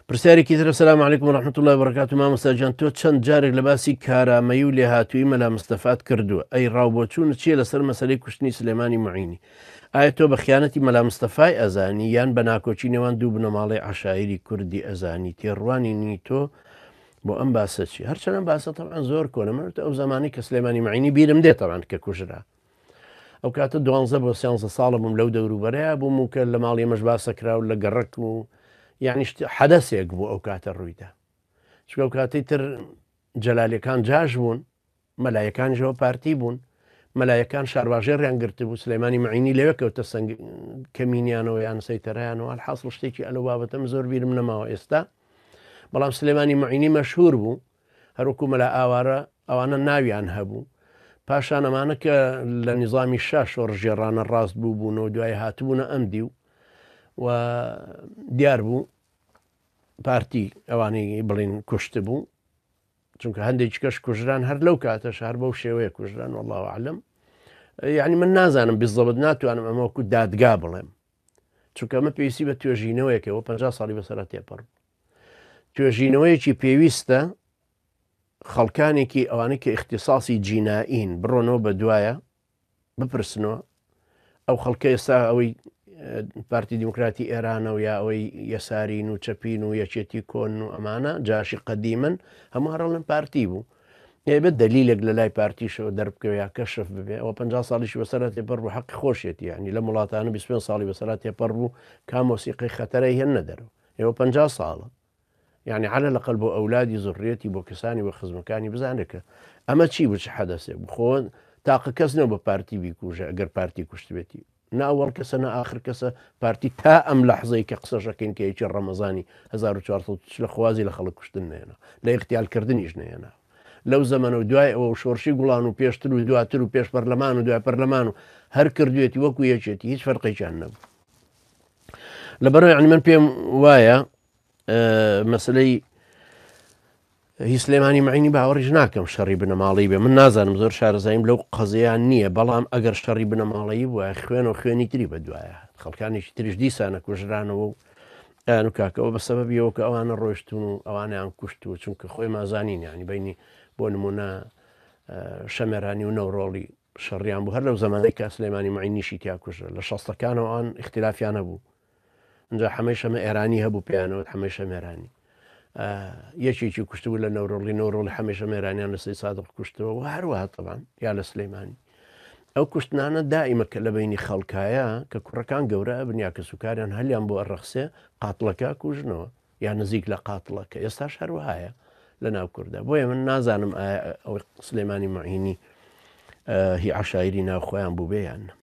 پرسیارێکی تر سلام علیکم و رحمة الله وبرکاته مامۆستا گیان تۆ چەند جارێک لە باسی کارامەیی و لێهاتوویی مەلا مستەفات کردووە ئەی ڕاوبۆچوونت چییە لەسەر مەسەلەی کوشتنی سلێمانی معینی ئایا تۆ بە خیانەتی مەلا مستەفای ئەزانی یان بە ناکۆکی نێوان دوو بنەماڵەی عەشایری کوردی ئەزانی تێڕوانینی تۆ بۆ ئەم باسە چی هەرچەند ئەم باسە تەبعەن زۆر کۆنە من ئەو زمانی کە سلێمانی معینی بیرم دێ تەبعەن کە کوژرا ئەو کاتە دوانزە بۆ سیانزە ساڵە بووم لەو دەوروبەرەیە بووم و کە لە ماڵی ئێمەش باسە کرا و لە گەڕەک و یعنی حەدەسێک بوو ئەو کاتە ڕوویدا چونکە ئەو کاتەی تر جەلالیەکان جاش بوون مەلایەکانیشەوە پارتی بوون مەلایەکان شارباژێڕیان گرتبوو سلێمانی معینی لەوێ کەوتە سنگ کەمینیانەوە یان سەیتەرەیانەوە حاصل شتێکی ئەلو بابەتەم زۆر بیرم نەماوە ئێستا بەڵام سلێمانی معینی مەشهور بوو هەروەکو مەلا ئاوارە ئەوانە ناویان هەبوو. پاشان ئەمانە کە لە نیزامی شا شۆڕشگێڕانە ڕاست بوو بوونەوە دوای هاتبوونە ئەم دیو و دیار بوو پارتی ئەوانەی بڵین کوشت بوو چونکە هەندێکی کەش کوژران هەر لەو کاتەش هەر بەو شێوەیە کوژران والله اعلم یعنی من نازانم بالضبط ناتوانم ئەمە وەکو دادگا بڵێم چونکە ئەمە پێویستی بە توێژینەوەیەکەوە 50 ساڵی بەسەرا تێپەڕ توێژینەوەیەکی پێویستە خەڵکانێکی ئەوانەی کە ئیختیساسی جینائین بڕۆنەوە بە دوایە بپرسنەوە ئەو خەڵکە ئێستا ئەوەی پارتی دیموکراتی ئێرانە و یا ئەوەی یەسارین و چەپین و یەکێتی کۆن و ئەمانە جاشی قەدیمن هەموو هەرڵن پارتی بوو ئێبێت دەلیلێک لە لای پارتیشەوە دەربکەوێ یا کەشف ببێ ئەوە 50 ساڵیش بەسەرا تێپەڕ بوو حەقی خۆشیەتی یعنی لەم وڵاتانە 25 ساڵی بەسەرا تێپەڕ بوو کام مۆسیقی خەتەرەی هێننە دەرەوە ئێوە 50 ساڵە یعنی عەلە لەقەل بۆ ئەولادی زڕیەتی بۆ کەسانی بۆ خزمەکانی بزانێت کە ئەمە چی بوو چ حەدەسێک بوو خۆ تاقە کەس نەبوو بە پارتی بیکوژە ئەگەر پارتی کوشتبێتی نە ئەوەڵ کەسە نە ئاخر کەسە پارتی تا ئەم لەحزەی کە قسەشەکەین کە یەکی ڕەمەزانی 1440 لە خوازی لە خەڵک کوشتن نێنا لە اغتیالکردنیش نێنا لەو زەمەنە و دوای ئەوە و شۆڕشی گوڵان و پێشتر و دواتر و پێش پەرلەمان و دوای پەرلەمان و هەر کردوێتی وەکو یەکێتی هیچ فەرقێکیان نەبوو لەبەرەوە یعنی من پێم وایە مەسلەی هی سلێمانی معینی باوەڕیش ناکەم شەڕی بنەماڵەی بێ من نازانم زۆر شارەزاییم لەو قەزیان نییە بەڵام ئەگەر شەڕی بنەماڵەیی بووە خوێن و خوێنی تری بەدوایە خەڵکانێکی تریش دیسانە کوژرانەوە و ئەیان و کاکەەوە بە سەبەبیەوە کە ئەوانە ڕۆشتون و ئەوانیان کوشت و چونکە خۆی مازانین ینی بینی بۆ نمونە شەمێرانی و نەورۆڵی شەڕیان بوو هەر لەو زمانەی کە سلێمانی معینیشی تیا کوژرا لە شەستەکانەوە ئەوان ئیختلافیان هەبوو ئینجا حەمەی شەمە ئێرانی هەبوو پێیانەوت حەمەی شەمێرانی یەکێکی کوشتبوو لە نەورۆڵی نەورۆڵی حەمەی شەمێرانیان لە سەی سادق کوشتەوە و هەروەها تەبان یا لە سلەیمانی ئەو کوشتنانە دائیمە کە لە بینی خەڵکایە کە کوڕەکان گەورە ئەبن یا کەسوکاریان هەلیان بۆ ئەڕەخسێ قاتڵەکە کوژنەوە یا نزیک لە قاتڵەکە ئێستاش هەروەهایە لە ناو کوردە بۆیە من نازانم ئایا ئەوەی سلێمانی معینی هی عشایری ناو خۆیان بوو بێ یان نە.